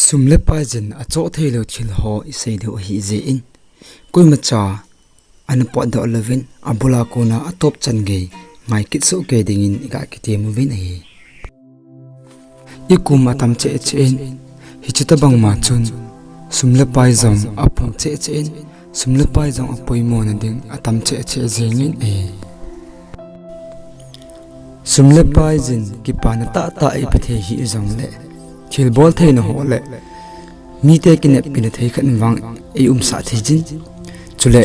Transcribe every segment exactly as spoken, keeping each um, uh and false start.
Sum le pai jin achoh theilou thil ho isei diu ahi jeh in, koimacha ana potdoh louvin, abul a kona atop chan gei ngai kit soh kei dingin iga kitem uvin ahi. Ikum atam cheh cheh in, hiche tobang ma chun sum le pai jong aphung cheh cheh in, sum le pai jong apoimo na ding atam cheh cheh jeng in ahi. Sum le pai jin kipana tahtah eipe thei hih jongle, thilbol theina ho le mite kineppina thei khat vang eiumsah thei jin, chule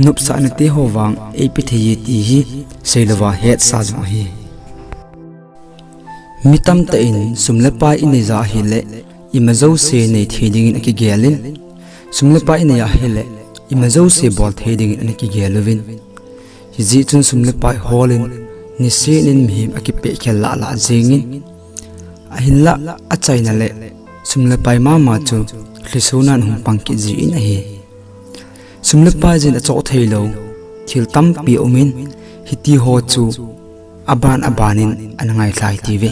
nopsahna te ho vang eipe thei e ti hi seilouva hetsa jong ahi. Mi tamtah in sum le pai inei ja ahile, ima jouse nei thei dingin akigel in, sum le pai inei ahile, ima jouse bol thei dingin ana kigel uvin. Hijeh chun sum le pai holin, niseh in mihem akipeh khel lah lah jengin, ahinlah achaina le sum le pai mama chu lhisona ahung pang kit jin ahi. Sum le pai jin achoh theilou thil tampi aumin, hiti ho chu aban aban in ana ngailha hite.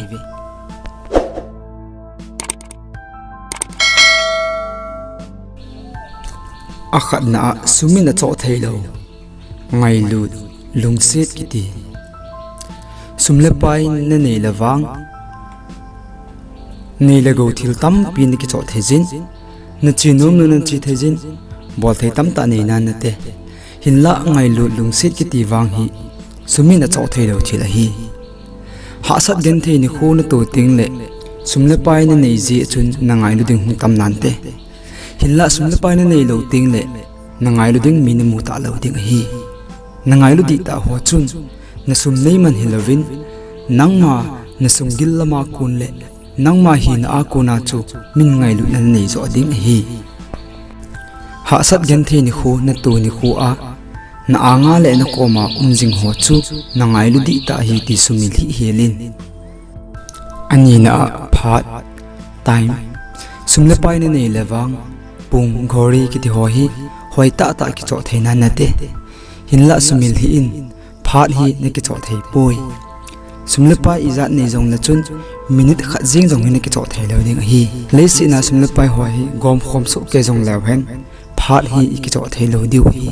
Akhatna a, sum in achoh theilou ngailut lungset kiti. Sum le pai nanei le vang, nei le gou thil tampi nakichoh thei jin, nache nomna nache thei jin, bol thei tamtah nei nan nate. Hinlah ngailut lungset kiti vang hi sum in achoh theilou thil ahi. Hahsat genthei nikho nato tengle, sum le pai nanei jeh chun nangailu ding hung tam nante. Hinlah sum le pai nanei lou tengle, nangailu ding mi namu talou ding ahi. Nangailu dihtah ho chun, nasum neiman hilouvin, nangma nasunggil lama kon le nangma hina a kona chu min ngailutna nanei joh ding ahi. Hahsat genthei nikho nato nikho a, na anga le nakoma um jing ho chu nangailu dihtah ahi ti sumil hih hel in. Anina a, phat, time. Sum le pai nanei le vang, pung, ghori kiti ho hi hoitah tah kichoh thei nan nate. Hinlah sumil hih in, phat hi nakichoh thei poi. Sum le pai ijat nei jongle chun, minute khat jeng jong hi nakichoh theilou ding ahi. Leiset a sum le pai ho hi gomkhom soh kei jongleu hen, phat hi ikichoh theilou diu ahi.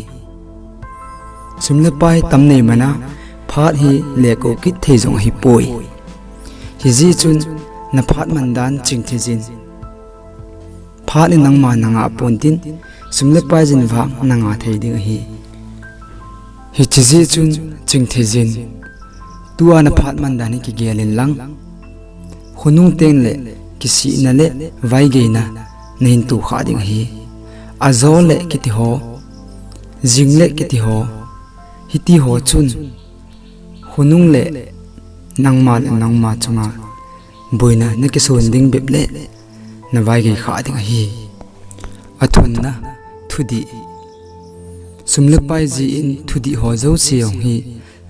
Sum le pai tam nei man a, phat hi lekou kit thei jong ahipoi. Hijeh chun, naphat man dan ching thei jin. Phat in nangma nanga pontin, sum le pai jin vang nanga thei ding ahi. Hiche jeh chun ching thei jin, tua naphat man dan hi kigel in lang, khonung tengle kisihna le vaigeina nahin tohkhah ding ahi. Ajo le kiti ho, jing le kiti ho, hiti ho chun khonung le nangma le nangma chunga boina nakison ding bep le navaigei khah ding ahi. Athumna, thudih. Sum le pai jeh in thudih ho jouse jong hi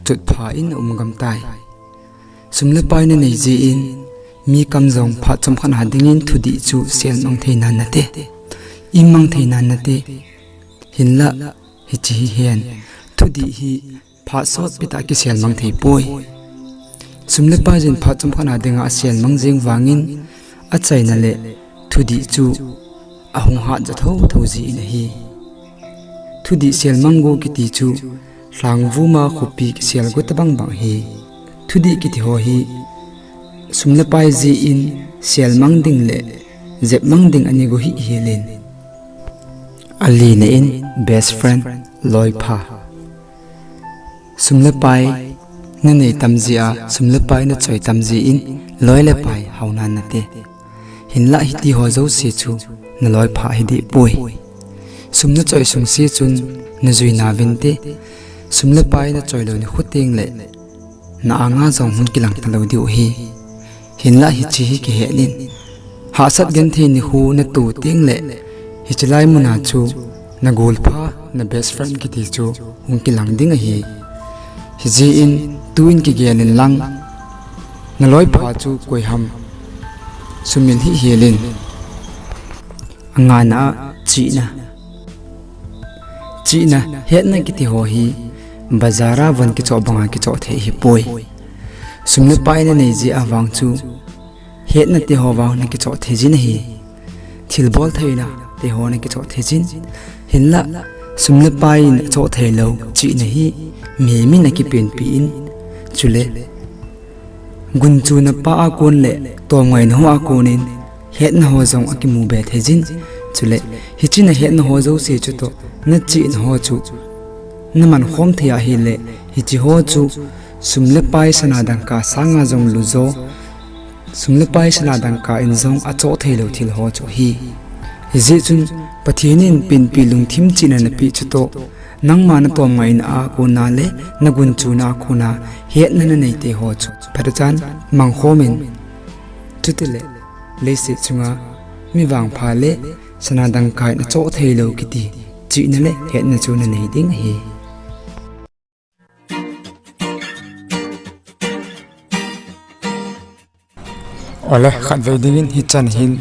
chotpha in aum gam tai. Sum le pai nanei jeh in mi kam jong phat chomkhat a dingin thudih chu selmang thei nan nate, immang thei nan nate. Hinlah hiche hi hen, thudih hi phat sotpi tah kiselmang thei poi. Sum le pai jin phat chomkhat a dinga aselmang jeng vangin, achaina le thudih chu ahung hatja thotho jin ahi. Thudih selmang go kiti chu lhangvuma khopi kiselgo tobang bang ahi. Thudih kiti ho hi sum le pai jeh in selmang ding le jepmang ding ani go hih hel in. Alina in, best friend, loipha. Sum le pai nanei tam jeh a, sum le pai nachoi tam jeh in, loi le pai hao nan nate. Hinlah hiti ho jouse chu naloipha hideh poi. Sum nachoi sungse chun najui nauvinte. Sum le pai nachoi lou nikho tengle, na anga jong hung kilang talou diu ahi. Hinlah hiche hi kihet in, hahsat genthei nikho nato tengle, hiche lai muna chu nagolpha, na best friend kiti chu hung kilang ding ahi. Hijeh in tuin kigel in lang, naloipha chu koi ham, sumil hih hel in. Angana a, chihna. Chihna, hetna kiti ho hi bazar a von kichoh banga kichoh thei ahipoi. Sum le pai nanei jeh a vang chu hetna te ho vang nakichoh thei jin ahi. thilbol theina te ho ana kichoh thei jin. Hinlah, sum le pai in achoh thei lou chihna hi mihem in akipenpi in, chule gunchuna pa a kon le tomngaina ho a kon in hetna ho jong akimu be thei jin. Chule hiche nahetna ho jouse chutoh nachihna ho chu naman khom thei ahile, hiche ho chu sum le pai sana dangka sanga jong lujo, sum le pai sana dangka in jong achoh thei lou thil ho chu ahi. Hijeh chun Pathen in penpi lungthim chihna napeh chutoh, nangma natomngaina a kona le nagunchuna a kona hetna nanei te ho chu phatechan mangkhom in. Chutile leiset chunga mi vangpha le sana dangka in achoh thei lou kiti chihna le hetna chu nanei ding ahi. Ole, khatvei dingin hichan hin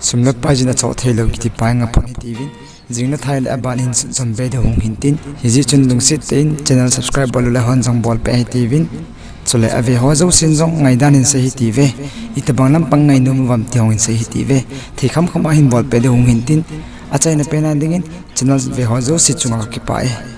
sum le pai jin achoh thei lou kiti pa hi ngaphot hitiuvin, jing nathai le aban hin sunchom be ding hung hintin, hijeh chun lungset tah in channel subscribe bol lou le hon jong bolpeh hitiuvin. Chule ave ho jousen jong ngaidan hin sei hitiuve, itobang lampang ngainom uvam ti hung hin sei hitiuve, thei khamkham a hin bolpeh ding hung hintin, achaina pen a dingin channel ve ho jouse chunga kakipah e.